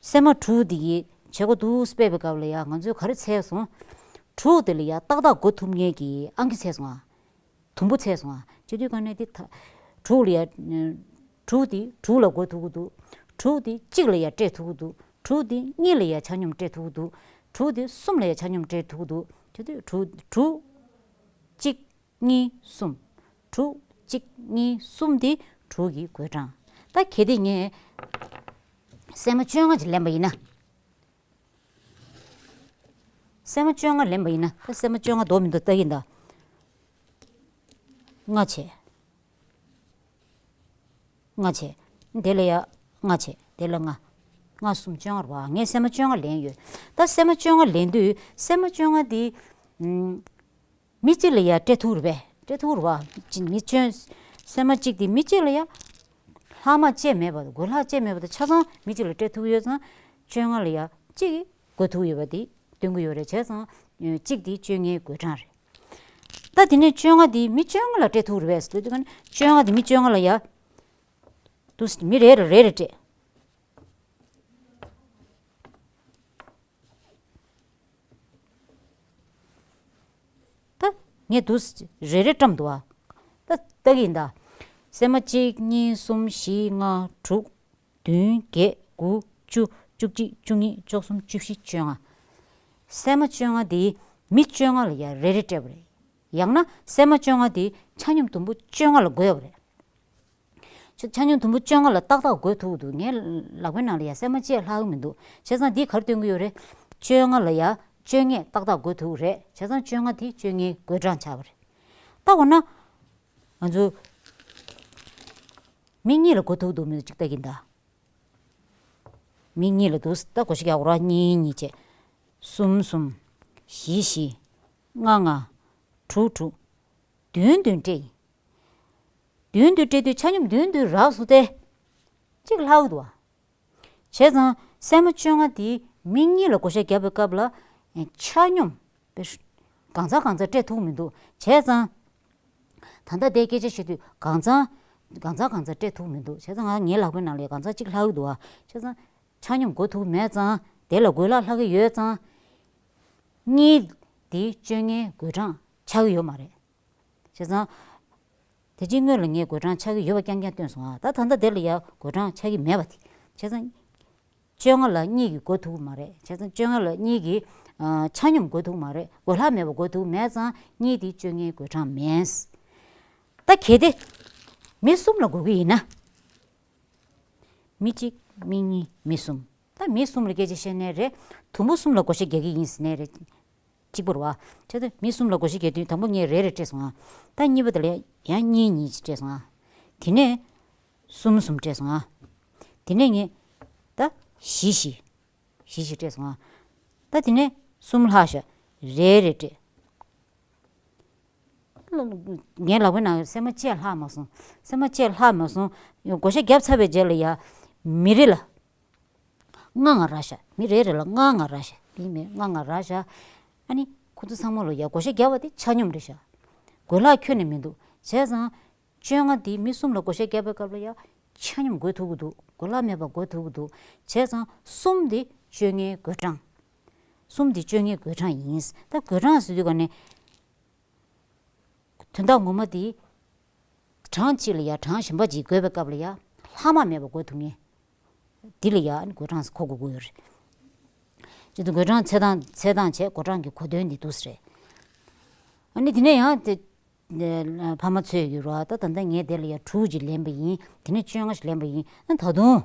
སྲན་མ་དྲུག་འདི་ཡི་བྱེད་སྒོ་འདུག་སྤེལ་བའི་སྐབས་ལ་ཡ་ང་ཚོས་ག་རེ་འཚོལ་སོང་། དྲུག་དེ་ལ་ཡ་ཏག་ཏག་བགོ་ཐུབ་མཁན་གྱི་ཨང་ཀི་འཚོལ་སོང་ཨ། དུམ་བུ་འཚོལ་སོང་ཨ། བྱེད་དུས་ག་ནས་དེ་ད། དྲུག་ལ་ཡ། དྲུག་དེ་དྲུག་ལ་བགོ་ཐུབ་ཀྱི་འདུག་དྲུག་དེ་གཅིག་ལ་ཡ་སྤྲད་ཐུབ་ཀྱི་འདུག་དྲུག་དེ་གཉིས་ལ་ཡ་ཆ་སྙོམས་སྤྲད་ཐུབ་ཀྱི་འདུག་དྲུག་དེ་གསུམ་ལ་ཡ་ཆ་སྙོམས་སྤྲད་ཐུབ་ཀྱི་འདུག་བྱེད་དུས་དྲུག་དྲུག་གཅིག་གཉིས་གསུམ། དྲུག་གཅིག་གཉིས་གསུམ་དེ་དྲུག་གི་བགོད་གྲངས། ད་གལ་ཏེ་ངས་སྲན་མ་བཅོ་ལྔ་ཅིག་ལེན་པ་ཡིན་ན། སྲན་མ་བཅོ་ལྔ་ལེན་པ་ཡིན་ན་ད་སྲན་མ་བཅོ་ལྔ་འདུག་མི་འདུག་ལྟ་གི་ཡིན་ད། ལྔ་བྱས། ལྔ་བྱས། དེ་ལ་ཡ་ལྔ་བྱས་དེ་ལ་ལྔ། ལྔ་གསུམ་བཅོ་ལྔ་རེད་བ། ངས་སྲན་མ་བཅོ་ལྔ་ལེན་ཡོད། ད་སྲན་མ་བཅོ་ལྔ་ལེན་དུས་སྲན་མ་བཅོ་ལྔ་འདི། ཨམ། མི་གཅིག་ལ་ཡ་སྤྲད་ཐུབ་རེད་པས། སྤྲད་ཐུབ་རེད་བ། ཅི་མི་བཅོ་ལྔ། སྲན་མ་གཅིག་དེ་མི་གཅིག་ལ་ཡ། ལྷག་མ་བཅས་མེད་པ་དང་བགོ་ལྷག་བཅས་མེད་པ་དང་ཆ་ཚང་མི་གཅིག་ལ་སྤྲད་ཐུབ་ཡོད་ཙང་། བཅོ་ལྔ་ལ་ཡ་གཅིག་གིས་བགོ་ཐུབ་ཡོད་པ་དེ་སྟོན་གྱི་ཡོད་རེད། བྱས་ཙང་། གཅིག་དེ་བཅོ་ལྔའི་བགོད་གྲངས་རེད། ད་དེ་ནས་བཅོ་ལྔ་དེ་མི་བཅོ་ལྔ་ལ་སྤྲད་ཐུབ་རེད་པས་ཟེར་དུས་ཀ་ནས་བཅོ་ལྔ་དེ་མི་བཅོ་ལྔ་ལ་ཡ། དུ་མི་རེ་རེ་རེ་རེ་སྤྲད། ད་ངས་དུ་རེ་རེ་བཀྲམ་འདུག་ཨ། ད་ལྟ་གི་ཡིན་ད། སྲན་མ་གཅིག་གཉིས་གསུམ་བཞི་ལྔ་དྲུག་བདུན་བརྒྱད་དགུ་བཅུ་བཅུ་གཅིག་བཅུ་གཉིས་བཅུ་གསུམ་བཅུ་བཞི་བཅོ་ལྔ། སྲན་མ་བཅོ་ལྔ་དེ་མི་བཅོ་ལྔ་ལ་ཡ་རེ་རེ་སྤྲད་པ་རེད། ཡང་ན་སྲན་མ་བཅོ་ལྔ་དེ་ཆ་སྙོམས་དུམ་བུ་བཅོ་ལྔ་ལ་བགོས་པ་རེད། ཆ་ཆ་སྙོམས་དུམ་བུ་བཅོ་ལྔ་ལ་ཏག་ཏག་བགོས་ཐུབ་ཀྱི་འདུག་ངའི་ལག་པའི་ནང་ལ་ཡ་སྲན་མ་གཅིག་ལྷག་གི་མི་འདུག་བྱས་ཙང་འདིས་ག་རེ་སྟོན་གྱི་ཡོད་རེད། བཅོ་ལྔ་ལ་ཡ་བཅོ་ལྔས་ཏག་ཏག་བགོས་ཐུབ་ཀྱི་རེད། བྱས་ཙང་བཅོ་ལྔ་དེ་བཅོ་ལྔའི་བགོད་གྲངས་ཆགས་པ་རེད། ད་འོ་ན། ང་ཚོ། མི་གཉིས་ལ་བགོ་ཐུབ་ཀྱི་འདུག་མི་འདུག་ཅིག་ལྟ་གིན་ད། མི་གཉིས་ལ་འདུག་ད་བགོ་བཤའ་རྒྱག་དགོས་ར། གཉིས་གཉིས་བྱས། གསུམ་གསུམ། བཞི་བཞི། ལྔ་ལྔ། དྲུག་དྲུག་བདུན་བདུན་སྤྲད་ཡིན། བདུན་བདུན་སྤྲད་དུས་ཆ་སྙོམས་བདུན་བདུན་རག་སོང་སྟེ། གཅིག་ལྷག་འདུག་བ། བྱས་ཙང་སྲན་མ་བཅོ་ལྔ་དེ་མི་གཉིས་ལ་བགོ་བཤའ་བརྒྱབ་པའི་སྐབས་ལ། ཆ་སྙོམས། གང་ཚང་གང་ཚང་སྤྲད་ཐུབ་མི་འདུག་བྱས་ཙང་། ད་ལྟ་དེ་སྐད་ཆ་བཤད་དུས་གང་ཚང་། གང་ཚང་གང་ཚང་སྤྲད་ཐུབ་མི་འདུག་བྱས་ཙང་ང་ངའི་ལག་པའི་ནང་ལ་གང་ཚང་གཅིག་ལྷག་གི་འདུག་བ། བྱས་ཙང་། ཆ་སྙོམས་བགོ་ཐུབ་མེད་ཙང་དེ་ལ་བགོས་ལྷག་ལྷག་གི་ཡོད་ཙང་། གཉིས་དེ་བཅོ་ལྔའི་བགོད་གྲངས་ཆགས་ཀྱི་ཡོད་མ་རེད། བྱས་ཙང་། དེ་ཅིག་སྔོན་ལ་ངས་བགོད་གྲངས་ཆགས་ཀྱི་ཡོད་པ་རྐྱང་རྐྱང་སྟོན་སོང་ཨ། ད་ད་ལྟ་དེ་ལ་ཡ་བགོད་གྲངས་ཆགས་ཀྱི་མེད་པ་དེ། བྱས་ཙང་། བཅོ་ལྔ་ལ་གཉིས་ཀྱིས་བགོ་ཐུབ་ཀྱི་མ་རེད། བྱས་ཙང་བཅོ་ལྔ་ལ་གཉིས་ཀྱིས་ཆ་སྙོམས་བགོ་ཐུབ་ཀྱི་མ་རེད། བགོ་ལྷག་མེད་པ་བགོ་ཐུབ་མེད་ཙང་གཉིས་དེ་བཅོ་ལྔའི་བགོད་གྲངས་མིན། ད་གལ་ཏེ། མི་གསུམ་ལ་བགོ་གི་ཡིན་ན། མི་གཅིག་མི་གཉིས་མི་གསུམ། ད་མི་གསུམ་ལ་སྐད་ཆ་བཤད་ནའི་རེད། དུམ་བུ་གསུམ་ལ་བགོ་བཤའ་རྒྱག་གི་ཡིན་ཟེར་ནའི་རེད། གཅིག་པ་རེད་བ། བྱས་ཙང་མི་གསུམ་ལ་བགོ་བཤའ་རྒྱག་དུས་དང་པོ་ངས་རེ་རེ་སྤྲད་སོང་ཨ། ད་གཉིས་པ་དེ་ལ་ཡང་གཉིས་གཉིས་ཅིག་སྤྲད་སོང་ཨ། དེ་ནས་གསུམ་གསུམ་སྤྲད་སོང་ཨ། དེ་ནས་ངས་ད་བཞི་བཞི། བཞི་བཞི་སྤྲད་སོང་ཨ། ད་དེ་ནས་གསུམ་ལྷག་ཤག་རེ་རེ་སྤྲད། ངའི་ལག་པའི་ནང་སྲན་མ་གཅིག་ལྷག་མ་སོང་། སྲན་མ་གཅིག་ལྷག་མ་སོང་། བགོ་བཤའ་བརྒྱབ་ཚར་བའི་རྗེས་ལ་ཡ། མི་རེ་ལ། ལྔ་ལྔ་རག་ཤག་མི་རེ་རེ་ལ་ལྔ་ལྔ་རག་ཤག་དེ་མིན་ལྔ་ལྔ་རག་ཤག་ཨ་ནི་ཁོ་ཚོ་ཚང་མ་ལ་ཡ་བགོ་བཤའ་བརྒྱབ་པ་དེ་ཆ་སྙོམས་རེད་ཤག་བགོས་ལྷག་ཁྱོན་ནས་མི་འདུག་བྱས་ཙང་། བཅོ་ལྔ་དེ་མི་གསུམ་ལ་བགོ་བཤའ་བརྒྱབ་པའི་སྐབས་ལ་ཡ། ཆ་སྙོམས་བགོས་ཐུབ་ཀྱི་འདུག་བགོས་ལྷག་མེད་པ་བགོས་ཐུབ་ཀྱི་འདུག་བྱས་ཙང་གསུམ་དེ་བཅོ་ལྔའི་བགོད་གྲངས། གསུམ་དེ་བཅོ་ལྔའི་བགོད་གྲངས་ཡིན། ད་བགོད་གྲངས་ཟེར་དུས་ག་ནས། དོན་དག་ངོ་མ་དེ། གྲངས་གཅིག་ལ་ཡ་གྲངས་གཞན་པ་ཅིག་བགོས་པའི་སྐབས་ལ་ཡ། ལྷག་མ་མེད་པ་བགོ་ཐུབ་ངེས། འདི་ལ་ཡ་ནི་བགོད་གྲངས་སུ་གོ་དགོས་ཀྱི་ཡོད་རེད། སྤྱིར་བཏང་བགོད་གྲངས་འཚོལ་སྟངས་འཚོལ་སྟངས་བྱས་བགོད་གྲངས་ཀྱི་གོ་དོན་འདི་འདུག་སེ་རེད། ཨ་ནི་དེ་ནས་ཡང་དེ། ཕ་མ་ཚོས་ཀྱི་རོ། ད་ད་ལྟ་ངས་དེ་ལ་ཡ་དྲུག་ཅིག་ལེན་པ་ཡིན། དེ་ནས་བཅོ་ལྔ་ཞིག་ལེན་པ་ཡིན། ཨ་ད་དུང་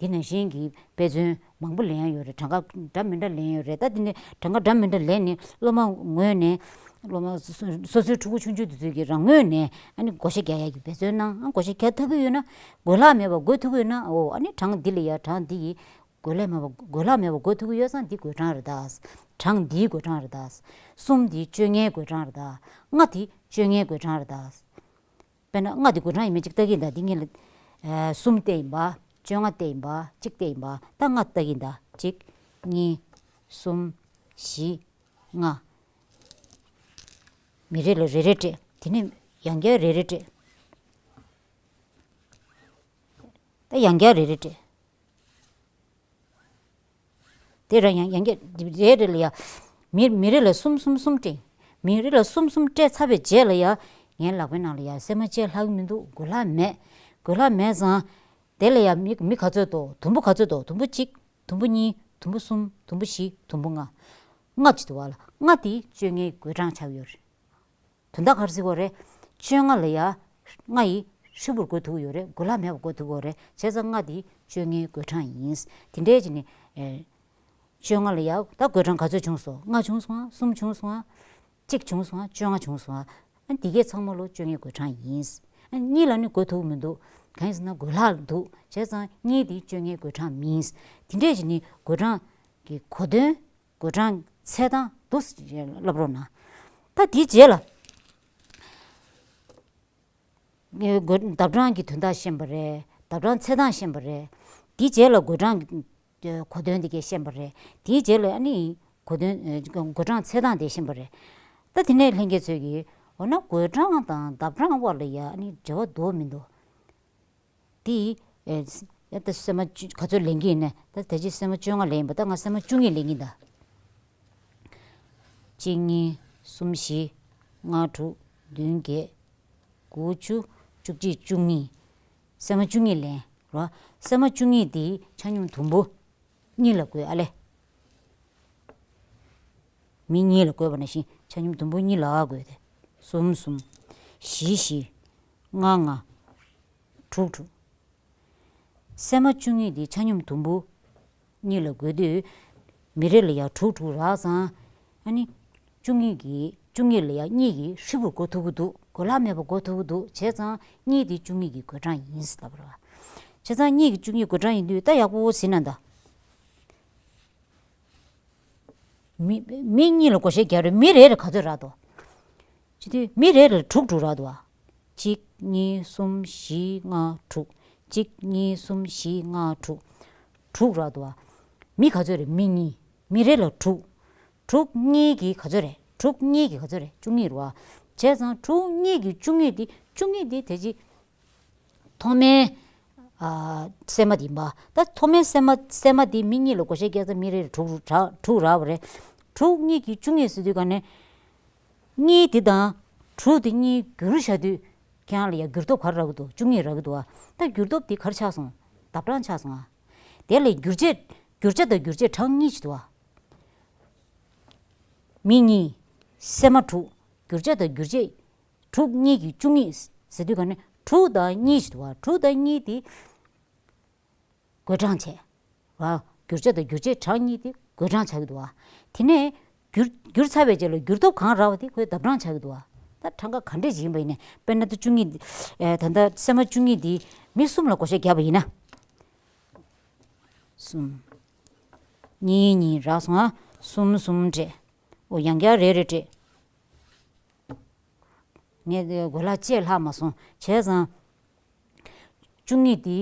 དེ་ནང་བཞིན་གྱི་དཔེ་མཚོན་མང་པོ་ལེན་ཡ་ཡོད་རེད། གྲངས་ཀ་འདྲ་མི་འདྲ་ལེན་ཡ་ཡོད་རེད། ད་དེ་ནས་གྲངས་ཀ་འདྲ་མི་འདྲ་ལེན་ནས་སློབ་མ་ངོས་ནས། སློབ་མ་སོ་སོའི་ཕྲུ་གུ་ཆུང་ཆུང་དེ་ཚོས་ཀྱི་རང་ངོས་ནས་ཨ་ནི་བགོ་བཤའ་རྒྱག་ཡ་གི་འབད་བརྩོན་གནང་། ཨ་བགོ་བཤའ་རྒྱག་ཐུབ་ཀྱི་ཡོད་ན། དགོས་ལྷག་མེད་པ་བགོ་ཐུབ་ཀྱི་ཡོད་ན། འོ་ཨ་ནི་གྲངས་འདི་ལ་ཡ། གྲངས་འདི་ཡི་དགོས་ལྷག་མེད་པ། དགོས་ལྷག་མེད་པ་བགོ་ཐུབ་ཀྱི་ཡོད་ཙང་འདི་བགོད་གྲངས་རེད་ད། གྲངས་འདིའི་བགོད་གྲངས་རེད་ད། གསུམ་འདི་བཅོ་ལྔའི་བགོད་གྲངས་རེད་ད། ལྔ་འདི་བཅོ་ལྔའི་བགོད་གྲངས་རེད་ད། དཔེར་ན་ལྔ་འདི་བགོད་གྲངས་ཡིན་མིན་གཅིག་ལྟ་གི་ཡིན་ད། འདི་གཉིས་ལ་ཨ་གསུམ་བལྟས་ཡིན་པ། བཅོ་ལྔ་བལྟས་ཡིན་པ། གཅིག་བལྟས་ཡིན་པ། ད་ལྔ་ལྟ་གི་ཡིན་ད། གཅིག་གཉིས། གསུམ། བཞི། ལྔ། མི་རེ་ལ་རེ་རེ་སྤྲད། དེ་ནས་ཡང་བསྐྱར་རེ་རེ་སྤྲད། ད་ཡང་བསྐྱར་རེ་རེ་སྤྲད། དེ་རང་ཡང་ཡང་བསྐྱར་རེ་རེ་ལ་ཡ། མི་མི་རེ་ལ་གསུམ་གསུམ་གསུམ་སྤྲད། མི་རེ་ལ་གསུམ་གསུམ་སྤྲད་ཚར་བའི་རྗེས་ལ་ཡ། ངའི་ལག་པའི་ནང་ལ་ཡ་སྲན་མ་བཅད་ལྷག་གི་མི་འདུག། དགོས་ལྷག་མེད། དགོས་ལྷག་མེད་ཙང་། དེ་ལ་ཡ་མི་མི་ག་ཚོད་འདུག། དུམ་བུ་ག་ཚོད་འདུག། དུམ་བུ་གཅིག། དུམ་བུ་གཉིས། དུམ་བུ་གསུམ། དུམ་བུ་བཞི། དུམ་བུ་ལྔ། ལྔ་ཅིག་འདུག་བ་ལ། ལྔ་དེ་བཅོ་ལྔའི་བགོད་གྲངས་ཆགས་ཡོད་རེད། དོན་དག་ག་རེ་ཟེར་གྱི་ཡོད་རེད། བཅོ་ལྔ་ལ་ཡ་ལྔ་ཡི་ཧྲིལ་པོར་བགོ་ཐུབ་ཀྱི་ཡོད་རེད། དགོས་ལྷག་མེད་པར་བགོ་ཐུབ་ཀྱི་ཡོད་རེད། བྱས་ཙང་ལྔ་དེ་བཅོ་ལྔའི་བགོད་གྲངས་ཡིན། དེ་འདྲས་ཀྱི་ནི། ཨེ། བཅོ་ལྔ་ལ་ཡ་ད་བགོད་གྲངས་ག་ཚོད་བྱུང་སོང་། ལྔ་བྱུང་སོང་ང་། གསུམ་བྱུང་སོང་ང་། གཅིག་བྱུང་སོང་ང་། བཅོ་ལྔ་བྱུང་སོང་ང་། ཨ་འདི་གས་ཚང་མ་ལོ་བཅོ་ལྔའི་བགོད་གྲངས་ཡིན། ཨ་གཉིས་ལ་ནི་བགོ་ཐུབ་མི་འདུག། གང་ཡིན་ཟེར་ན་དགོས་ལྷག་འདུག། བྱས་ཙང་གཉིས་དེ་བཅོ་ལྔའི་བགོད་གྲངས་མིན། དེ་འདྲས་ཀྱི་ནི་བགོད་གྲངས་ཀྱི་གོ་དོན། བགོད་གྲངས་ཚད་སྟངས་འདུག་སེ་བསླབ་རོགས་གནང་། ད་དེའི་རྗེས་ལ། བགོད་ལྡབ་གྲངས་ཀྱི་དོན་དག་ཤེས་པ་རེད། ལྡབ་གྲངས་ཚད་སྟངས་ཤེས་པ་རེད། དེའི་རྗེས་ལ་བགོད་གྲངས་ཀྱི་གོ་དོན་དེ་གས་ཤེས་པ་རེད། དེའི་རྗེས་ལ་ཨ་ནི་གོ་དོན། བགོད་གྲངས་ཚད་སྟངས་དེ་ཤེས་པ་རེད། ད་དེ་ནས་ལྷན་རྒྱས་ཚོས་ཀྱིས་འོ་ན་བགོད་གྲངས་དང་ལྡབ་གྲངས་དབར་ལ་ཡ་ཨ་ནི་འབྲེལ་བ་འདུག་མི་འདུག། དེ། ཨེ། ད་སྲན་མ་བཅུ་ག་ཚོད་ལེན་གྱི་ཡིན་ནས། ད་ད་ཅི་སྲན་མ་བཅོ་ལྔ་ལེན་ཡིན་པ། ད་ང་སྲན་མ་བཅུ་གཉིས་ལེན་གྱི་ཡིན་ད། གཅིག་གཉིས། གསུམ་བཞི། ལྔ་དྲུག། བདུན་བརྒྱད། དགུ་བཅུ། བཅུ་གཅིག། བཅུ་གཉིས། སྲན་མ་བཅུ་གཉིས་ལེན་རོ། སྲན་མ་བཅུ་གཉིས་དེ་ཆ་སྙོམས་དུམ་བུ་གཉིས་ལ་བགོས་ཨ་ལས། མི་གཉིས་ལ་བགོས་པ་ནང་བཞིན་ཆ་སྙོམས་དུམ་བུ་གཉིས་ལ་བགོས་ཏེ། གསུམ་གསུམ། བཞི་བཞི། ལྔ་ལྔ། དྲུག་དྲུག། སྲན་མ་བཅུ་གཉིས་དེ་ཆ་སྙོམས་དུམ་བུ་གཉིས་ལ་བགོས་དུས། མི་རེ་ལ་ཡ་དྲུག་དྲུག་རག་ཙང་། ཨ་ནི། བཅུ་གཉིས་ཀྱིས། བཅུ་གཉིས་ལ་ཡ་གཉིས་ཀྱིས་ཧྲིལ་པོར་བགོ་ཐུབ་ཀྱི་འདུག། དགོས་ལྷག་མེད་པར་བགོ་ཐུབ་ཀྱི་འདུག། བྱས་ཙང་གཉིས་དེ་བཅུ་གཉིས་ཀྱི་བགོད་གྲངས་ཡིན་ཟེར་ལབ་པ་རེད་བ། བྱས་ཙང་གཉིས་ཀྱིས་བཅུ་གཉིས་བགོད་གྲངས་ཡིན་དུས། ད་ཡག་པོ་གཟིགས་ན་ད། མི་མི་གཉིས་ལ་བགོ་བཤའ་རྒྱག་རེད། མི་རེ་རེ་ག་ཚོད་རག་འདུག། བྱེད་དུས་མི་རེ་ལ་དྲུག་དྲུག་རག་འདུག་བ། གཅིག་གཉིས་གསུམ་བཞི་ལྔ་དྲུག། གཅིག་གཉིས་གསུམ་བཞི་ལྔ་དྲུག། དྲུག་རག་འདུག་བ། མི་ག་ཚོད་རེད། མི་གཉིས། མི་རེ་ལ་དྲུག། དྲུག་གཉིས་ཀྱིས་ག་ཚོད་རེད། དྲུག་གཉིས་ཀྱིས་ག་ཚོད་རེད། བཅུ་གཉིས་རེད་བ། བྱས་ཙང་དྲུག་གཉིས་ཀྱིས་བཅུ་གཉིས་དེ། བཅུ་གཉིས་དེ་དེ་ཅི། ཐོག་མའི། ཨ། སྲན་མ་དེ་ཡིན་པ། ད་ཐོག་མའི་སྲན་མ། སྲན་མ་དེ་མི་གཉིས་ལ་བགོ་བཤའ་རྒྱག་ཙང་མི་རེ་རེ་དྲུག་རག། དྲུག་རག་པ་རེད། དྲུག་གཉིས་ཀྱིས་བཅུ་གཉིས་ཟེར་དུས་ག་ནས། གཉིས་དེ་དང་དྲུག་དེ་གཉིས་བསྒྱུར་བྱ་དུས། ཁྱེད་རང་ལ་ཡ་བསྒྱུར་སྟོབས་ག་རེ་རག་གི་འདུག། བཅུ་གཉིས་རག་གི་འདུག་བ། ད་བསྒྱུར་སྟོབས་དེ་ག་རེ་ཆགས་སོང་། ལྡབ་གྲངས་ཆགས་སོང་ཨ། དེ་ལས་བསྒྱུར་བྱ། བསྒྱུར་བྱ་དང་བསྒྱུར་བྱེད་གྲངས་གཉིས་ཤིག་འདུག་བ། མི་གཉིས། སྲན་མ་དྲུག། བསྒྱུར་བྱ་དང་བསྒྱུར་བྱེད། དྲུག་གཉིས་ཀྱིས་བཅུ་གཉིས་ཟེར་དུས་ག་ནས་དྲུག་དང་གཉིས་ཤིག་འདུག་བ། དྲུག་དང་གཉིས་དེ་བགོད་གྲངས་བྱས། བ། བསྒྱུར་བྱ་དང་བསྒྱུར་བྱེད་གྲངས་གཉིས་དེ་བགོད་གྲངས་ཆགས་ཀྱི་འདུག་བ། དེ་ནས་བསྒྱུར། བསྒྱུར་ཚར་བའི་རྗེས་ལ་བསྒྱུར་སྟོབས་གང་རག་པ་དེ་ཁོའི་ལྡབ་གྲངས་ཆགས་ཀྱི་འདུག་བ། ད་གྲངས་ཀ་ག་འདྲས་ཅིག་ཡིན་པ་ཡིན་ནའི། དཔེར་ན་ད་བཅུ་གཉིས། ཨེ། ད་ལྟ་སྲན་མ་བཅུ་གཉིས་དེ་མི་གསུམ་ལ་བགོ་བཤའ་བརྒྱབ་པ་ཡིན་ན། གསུམ། གཉིས་གཉིས་རག་སོང་ཨ། གསུམ་གསུམ་སྤྲད། འོ་ཡང་བསྐྱར་རེ་རེ་སྤྲད། ངས་དེ་དགོས་ལྷག་བཅས་ལྷག་མ་སོང་། བྱས་ཙང་། བཅུ་གཉིས་དེ་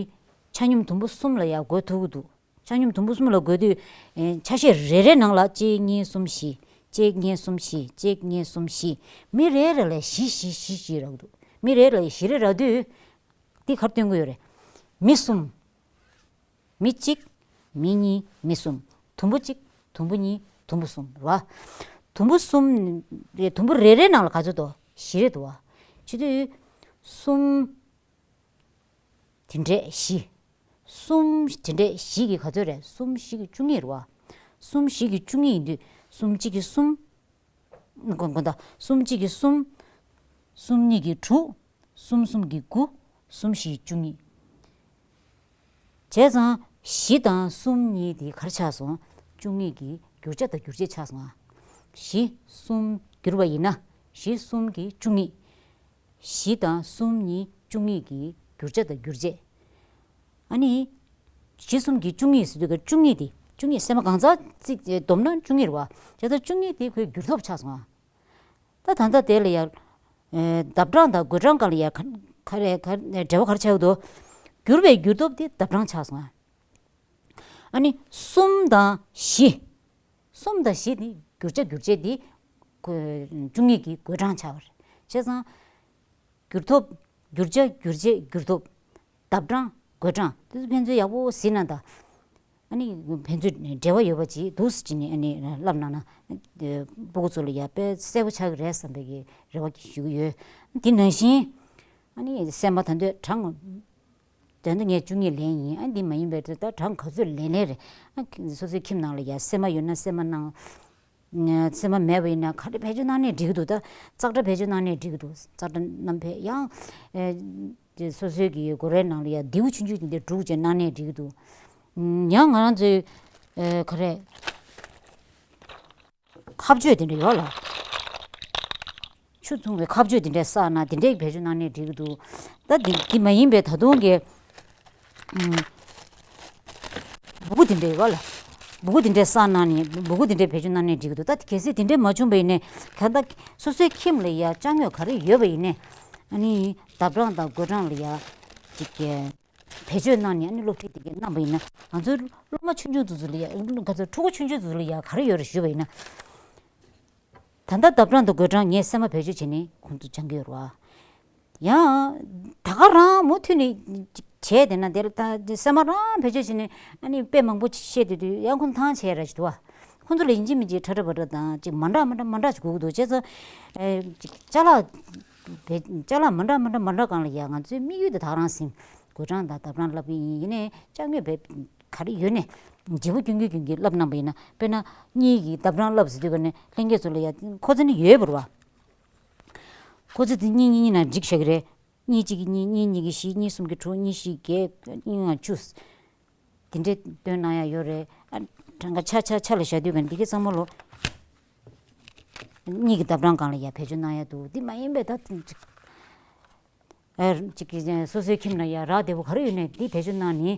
ཆ་སྙོམས་དུམ་བུ་གསུམ་ལ་ཡང་བགོ་ཐུབ་ཀྱི་འདུག། ཆ་སྙོམས་དུམ་བུ་གསུམ་ལ་བགོ་དུས། ཨེ། ཆ་ཤས་རེ་རེ་ནང་ལ་གཅིག་གཉིས་གསུམ་བཞི། གཅིག་གཉིས་གསུམ་བཞི། གཅིག་གཉིས་གསུམ་བཞི། མི་རེ་རེ་ལ་བཞི་བཞི་བཞི་བཞི་རག་གི་འདུག། མི་རེ་རེ་ལ་བཞི་རེ་རག་དུས། འདི་ག་རེ་སྟོན་གྱི་ཡོད་རེད། མི་གསུམ། མི་གཅིག། མི་གཉིས། མི་གསུམ། དུམ་བུ་གཅིག། དུམ་བུ་གཉིས། དུམ་བུ་གསུམ་རེད་བ། དུམ་བུ་གསུམ་རེད། དུམ་བུ་རེ་རེ་ནང་ལ་ག་ཚོད་འདུག། བཞི་རེ་འདུག་བ། བྱེད་དུས། གསུམ། དེ་འདྲས་བཞི། གསུམ་དེ་འདྲས་བཞི་གིས་ག་ཚོད་རེད། གསུམ་བཞི་གིས་བཅུ་གཉིས་རེད་བ། གསུམ་བཞི་གིས་བཅུ་གཉིས་ཡིན་དུས། གསུམ་གཅིག་གིས་གསུམ། དགོངས་དག། གསུམ་གཅིག་གིས་གསུམ། གསུམ་གཉིས་ཀྱིས་དྲུག་གསུམ་གསུམ་གྱིས་དགུ། གསུམ་བཞི་བཅུ་གཉིས། བྱས་ཙང་བཞི་དང་གསུམ་གཉིས་དེ་ག་རེ་ཆགས་སོང་། བཅུ་གཉིས་ཀྱི་བསྒྱུར་བྱ་དང་བསྒྱུར་བྱེད་ཆགས་སོང་ཨ། བཞི་གསུམ་བསྒྱུར་བ་ཡིན་ན་བཞི་གསུམ་གྱིས་བཅུ་གཉིས། བཞི་དང་གསུམ་གཉིས་བཅུ་གཉིས་ཀྱི་བསྒྱུར་བྱ་དང་བསྒྱུར་བྱེད། ཨ་ནི། བཞི་གསུམ་གྱིས་བཅུ་གཉིས་ཟེར་དུས་ཀ་བཅུ་གཉིས་དེ་བཅུ་གཉིས་སྲན་མ་གང་ཚ་ཙིག་བསྡོམས་ན་བཅུ་གཉིས་རེད་བ། བྱས་ཙང་བཅུ་གཉིས་དེ་ཁོའི་བསྒྱུར་ཐོབ་ཆགས་སོང་ཨ། ད་ད་ལྟ་དེ་ལ་ཡ། ཨེ། ལྡབ་གྲངས་དང་བགོད་གྲངས་སྒང་ལ་ཡ་ག་ག་རེ་ག་འབྲེལ་བ་ག་རེ་ཆགས་ཀྱི་འདུག་བསྒྱུར་བའི་བསྒྱུར་ཐོབ་དེ་ལྡབ་གྲངས་ཆགས་སོང་ཨ། ཨ་ནི་གསུམ་དང་བཞི། གསུམ་དང་བཞི་ནི་བསྒྱུར་བྱ་བསྒྱུར་བྱེད་འདི་ཁོ་བཅུ་གཉིས་ཀྱི་བགོད་གྲངས་ཆགས་པ་རེད། བྱས་ཙང་། བསྒྱུར་ཐོབ། བསྒྱུར་བྱ་བསྒྱུར་བྱེད་བསྒྱུར་ཐོབ། ལྡབ་གྲངས་བགོད་གྲངས་དེ་ཚོ་ཕན་ཚུན་ཡག་པོ་གཟིགས་ན་ད། ཨ་ནི་ཕན་ཚུན་འབྲེལ་བ་ཡོད་པ་ཅིག་འདུག་ཟེར་གྱི་ནི་ཨ་ནི་ལབ་གནང་ན། སྤུ་གུ་ཚོ་ལ་ཡ་དཔེ་གསལ་པོ་ཆགས་ཀྱི་རེད་བསམ་པའི་གི་རེ་བ་ཞུ་གི་ཡོད། དེ་ནང་བཞིན། ཨ་ནི་སྲན་མ་ད་འདོད་གྲངས། དོན་དུ་ངས་བཅུ་གཉིས་ལེན་ཡིན། ཨ་འདི་མ་ཡིན་པའི་ད་གྲངས་ག་ཚོད་ལེན་ལེན་རེད། ཨ་སོ་སོའི་ཁྱིམ་ནང་ལ་ཡ་སྲན་མ་ཡོད་ན་སྲན་མ་གནང་། སྲན་མ་མེད་པ་ཡིན་ན་ག་རེ་བེད་སྤྱོད་གནང་ནས་འགྲིག་གི་འདུག་ད་ཙག་སྒྲ་བེད་སྤྱོད་གནང་ནས་འགྲིག་གི་འདུག་ཙག་སྒྲ་རྣམ་འཕེལ་ཡང་། ཨེ། སོ་སོའི་གི་སྒོ་རའི་ནང་ལ་ཡ་རྡེའུ་ཆུང་ཆུང་དེ་འདྲ་སྒྲུག་བྱས་གནང་ནས་འགྲིག་གི་འདུག་ཡང་ང་རང་ཚོའི། ཨེ། ག་རེ། ཁ་གཅོད་དེ་འདྲ་ཡོད་ལ། ཆུ་འཐུང་བའི་ཁ་གཅོད་དེ་འདྲ་བསགས་ན་དེ་འདྲའི་བེད་སྤྱོད་གནང་ནས་འགྲིག་གི་འདུག་ད་དེ་དེ་མ་ཡིན་པའི་ད་དུང་གི། ཨུམ། སྦུ་གུ་དེ་འདྲ་ཡོད་ལ། སྦུ་གུ་དེ་འདྲ་བསགས་གནང་ནས་སྦུ་གུ་དེ་འདྲ་བེད་སྤྱོད་གནང་ནས་འགྲིག་གི་འདུག་ད་གལ་སྲིད་དེ་འདྲ་མ་བྱུང་བ་ཡིན་ནའི་གང་ལྟར་སོ་སོའི་ཁྱིམ་ལ་ཡ་ཅ་དངོས་ག་རེ་ཡོད་པ་ཡིན་ནའི། ཨ་ནི་ལྡབ་གྲངས་དང་བགོད་གྲངས་ལ་ཡ་ཅིག་གི། བེད་སྤྱོད་གནང་ནས་ཨ་ནི་སློབ་ཁྲིད་དེ་གའི་གནང་པ་ཡིན་ན་ང་ཚོའི་སློབ་མ་ཆུང་ཆུང་དེ་ཚོ་ལ་ཡ་ག་ཚོད་ཕྲུ་གུ་ཆུང་ཆུང་དེ་ཚོ་ལ་ཡ་ག་རེ་ཡོད་རེད་ཞུས་པ་ཡིན་ན། ད་ལྟ་ལྡབ་གྲངས་དང་བགོད་གྲངས་ངས་སྲན་མ་བེད་སྤྱོད་བྱས་ནས་ཁོང་ཚོ་སྦྱང་གི་ཡོད་རེད་བ། ཡང་ད་ག་རང་མུ་མཐུད་ནས་བྱས་བསྡད་ན་དེ་ལ་ད་སྲན་མ་རང་བེད་སྤྱོད་བྱས་ནས་ཨ་ནི་དཔེ་མང་པོ་བཤད་བསྡད་དུས་ཡང་ཁོང་ཐང་ཆད་ར་ཞིག་འདུག་བ། ཁོང་ཚོ་ལ་ཡིན་གཅིག་མིན་གཅིག་ཁྲ་ཁྲ་བ་ཁྲ་དང་ཅིག་མ་འདྲ་མ་འདྲ་མ་འདྲ་ཞིག་དགོས་ཀྱི་འདུག་བྱས་ཙང་། ཨེ། ཅིག་ཅ་ལག་ཅ་ལག་མི་འདྲ་མི་འདྲ་མི་འདྲ་སྒང་ལ་ཡ་ང་ཚོའི་དམིགས་ཡུལ་དེ་ད་ག་རང་ཟིན། བགོད་གྲངས་དང་ལྡབ་གྲངས་ལབ་ཀྱི་ཡིན། ཡིན་ནའི་ཅ་དངོས་བེད་ག་རེ་ཡོད་ནས་བརྗེ་པོ་སྐྱོན་གྱིན་སྐྱོན་གྱིན་ལབ་གནང་པ་ཡིན་ན། དཔེར་ན་གཉིས་ཀྱི་ལྡབ་གྲངས་ལབ་ཟེར་དུས་ཀ་ནས་ལྷན་རྒྱས་ཚོ་ལ་ཡ་ཁོ་ཚོ་ནི་ཡོད་པ་རེད་བ། ཁོ་ཚོ་དེ་གཉིས་གཉིས་གཉིས་ན་འགྲིག་བཞག་གི་རེད། གཉིས་གཅིག་གིས་གཉིས། གཉིས་གཉིས་ཀྱིས་བཞི། གཉིས་གསུམ་གྱིས་དྲུག། གཉིས་བཞི་བརྒྱད། གཉིས་ལྔ་བཅུ། དེ་འདྲས་སྟོན་གནང་ཡ་ཡོད་རེད། ཨ། གྲངས་ཀ་ཆ་ཆ་ཆ་ལ་བཞག་དུས་ཀ་འདི་གའི་ཚང་མ་ལོ། གཉིས་ཀྱི་ལྡབ་གྲངས་སྒང་ལ་ཡ་བེད་སྤྱོད་གནང་ཡ་འདུག་འདི་མ་ཡིན་པའི་ད་ཅིག་ཨ། ཅིག་གི་སོ་སོའི་ཁྱིམ་ལ་ཡ་རག་བདེ་པོ་ག་རེ་ཡོད་ནའི་འདི་བེད་སྤྱོད་གནང་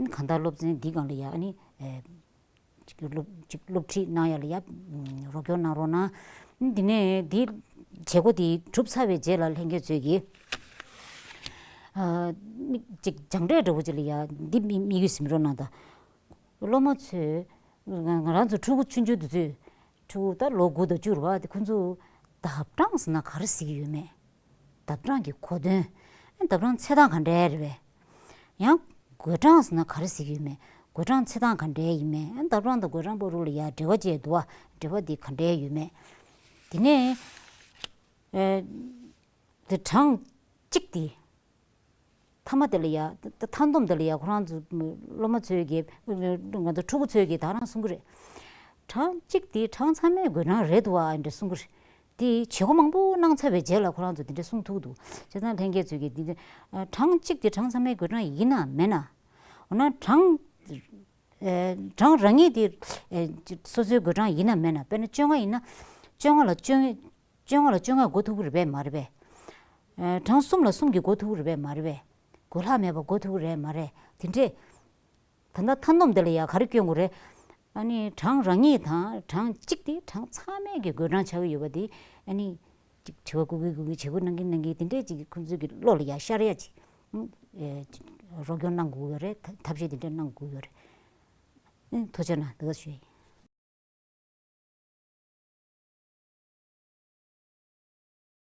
ནས་གང་ལྟར་སློབ་ཚན་འདི་སྒང་ལ་ཡ་ཨ་ནི། ཨེ། ཅིག་སློབ་ཅིག་སློབ་ཁྲིད་གནང་ཡ་ལ་ཡ་རོགས་སྐྱོར་གནང་རོགས་གནང་། འདི་ནས་འདི་བྱེད་སྒོ་དེ་གྲུབ་ཚར་བའི་རྗེས་ལ་ལྷན་རྒྱས་ཚོས་ཀྱིས། ཨ། མིག་ཅིག་སྦྱངས་འབྲས་འདྲ་བོ་ཅིག་ལ་ཡ་འདི་དམིགས་དམིགས་ཡུལ་ཟིན་རོགས་གནང་དང་། སློབ་མ་ཚོས། ང་ང་རང་ཚོ་ཕྲུ་གུ་ཆུང་ཆུང་དེ་ཚོས། ཕྲུ་གུ་ད་ལོ་དགུ་དང་བཅུ་རེད་བ། དེ་ཁོ་ཚོ་ལྡབ་གྲངས་ཟེར་ན་ག་རེ་ཟེར་གྱི་ཡོད་མེད། ལྡབ་གྲངས་ཀྱི་གོ་དོན། ལྡབ་གྲངས་ཚད་སྟངས་ག་འདྲས་རེད་པས། ཡང་བགོད་གྲངས་ཟེར་ན་ག་རེ་ཟེར་གྱི་ཡོད་མེད། བགོད་གྲངས་ཚད་སྟངས་ག་འདྲས་ཡིན་མེད། ལྡབ་གྲངས་དང་བགོད་གྲངས་བར་དུ་ལ་ཡ་འབྲེལ་བ་བཅས་འདུག་བ། འབྲེལ་བ་འདི་ག་འདྲས་ཡོད་མེད། དེ་ནས། ཨེ། དེ་གྲངས་གཅིག་དེ། མཐའ་མ་དེ་ལ་ཡ། མཐའ་སྡོམ་དེ་ལ་ཡ་ཁོ་རང་ཚོ་སློབ་མ་ཚོས་ཀྱིས། ང་ཚོ་ཕྲུ་གུ་ཚོས་ཀྱིས་ད་རང་གསུང་གི་རེད། གྲངས་གཅིག་དེ་གྲངས་ཚང་མའི་བགོད་གྲངས་རེད་འདུག་ཨ་འདྲ་གསུང་གི་རེད། དེ་བྱེད་སྒོ་མང་པོ་གནང་ཚར་བའི་རྗེས་ལ་ཁོ་རང་ཚོ་དེ་འདྲ་གསུང་ཐུབ་འདུག་བྱས་ཙང་ལྷན་རྒྱས་ཚོས་ཀྱིས་འདི་འདྲ། གྲངས་གཅིག་དེ་གྲངས་ཚང་མའི་བགོད་གྲངས་ཡིན་ན་མེད་ན། འོ་ན་གྲངས། གྲངས་རང་ཉིད་དེ། སོ་སོའི་བགོད་གྲངས་ཡིན་ན་མེད་ན། དཔེར་ན་བཅོ་ལྔ་ཡིན་ན། བཅོ་ལྔ་ལ་བཅོ་ལྔ། བཅོ་ལྔ་ལ་བཅོ་ལྔས་བགོ་ཐུབ་ཀྱི་རེད་པས་མ་རེད་པས། ཨ། གྲངས་གསུམ་ལ་གསུམ་གྱིས་བགོ་ཐུབ་ཀྱི་རེད་པས་མ་རེད་པས། བགོད་ལྷག་མེད་པར་བགོ་ཐུབ་ཀྱི་རེད་མ་རེད། དེ་འདྲས། ད་ལྟ་མཐའ་སྡོམ་དེ་ལ་ཡ་ག་རེ་སྐྱོན་དགོས་རེད། ཨ་ནི་གྲངས་རང་ཉིད་དང་གྲངས་གཅིག་དེ་གྲངས་ཚང་མས་ཀྱི་བགོད་གྲངས་ཆགས་ཀྱི་ཡོད་པ་དེ། ཨ་ནི་ཅིག་དྲི་བ་བཀོད་ཀྱིན་བཀོད་ཀྱིན། བྱེད་སྒོ་གནང་གིན་གནང་གིན། དེ་འདྲས་ཅིག་ཁོང་ཚོས་ཀྱི་བློ་ལ་ཡ་ཤར་ཡ་ཅིག་ཨེ། རོགས་སྐྱོར་གནང་དགོས་ཡོད་རེད། ཐབས་ཤེས་དེ་འདྲས་གནང་དགོས་ཡོད་རེད། ཨ། ཐུགས་རྗེ་གནང་། འདི་ག་ཞུ་ཡིན།